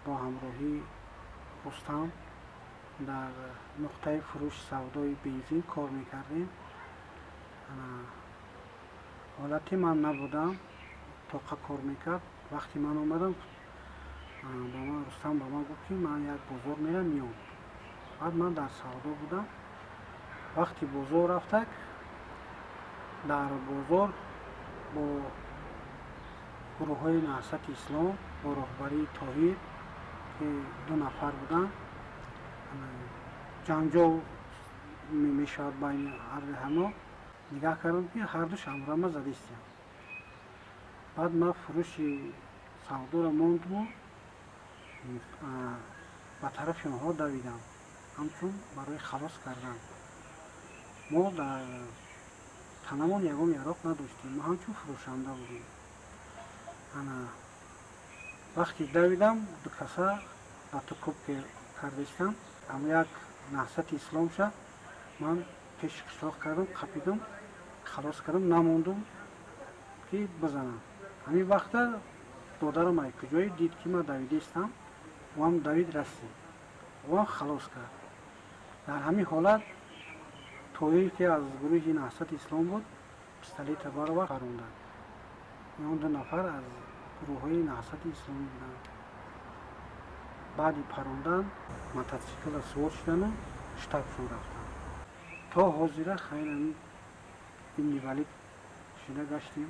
Бо ҳамроҳии Рустам дар нуқтаи фурӯши савдои бензин кор мекардем. Ҳолати ман набудам, тоқа кор мекард. Вақте ман омадам, ба ман Рустам ба ман гуфт, ки ман як бозор мерам, меом. Баъд ман дар савдо будам. Вақти бозор рафтак, дар бозор бо гурӯҳҳои Наҳзати Ислом бо роҳбарии Тоҳир, ки ду нафар буданд, ҷанҷол мешавад байни ҳарду ҳано. Нигаҳ кардам, ки ҳардуш ҳамроҳама задистиям. Баъд ман фурӯши савдоро мондуму ба тарафи онҳо давидам, ҳамчун барои халос кардан. Мо дар танамон ягон яроқ надоштем, мо ҳамчун фурӯшанда будем. Ана вақте давидам, ду каса лату кӯб кардистам. Ама як Наҳзати Исломша ман пеши қишлоқ кардам, қапидам, халос кардам, намондум, ки бизанам. Ҳамин вақта додарам ай куҷое дид, ки ман давидаистам, ӯам давид, расид, ӯам халос кард. Дар ҳамин ҳолат Тоҳир, ки аз гурӯҳи Наҳзати Ислом буд, пистолета баровард, паронданд. Он ду нафар аз гурӯҳҳои Наҳзати Исломӣ буданд. Баъди парондан мототсикла сувор шудану штабшон рафтанд. То ҳозира хайр, инвалид шуда гаштем.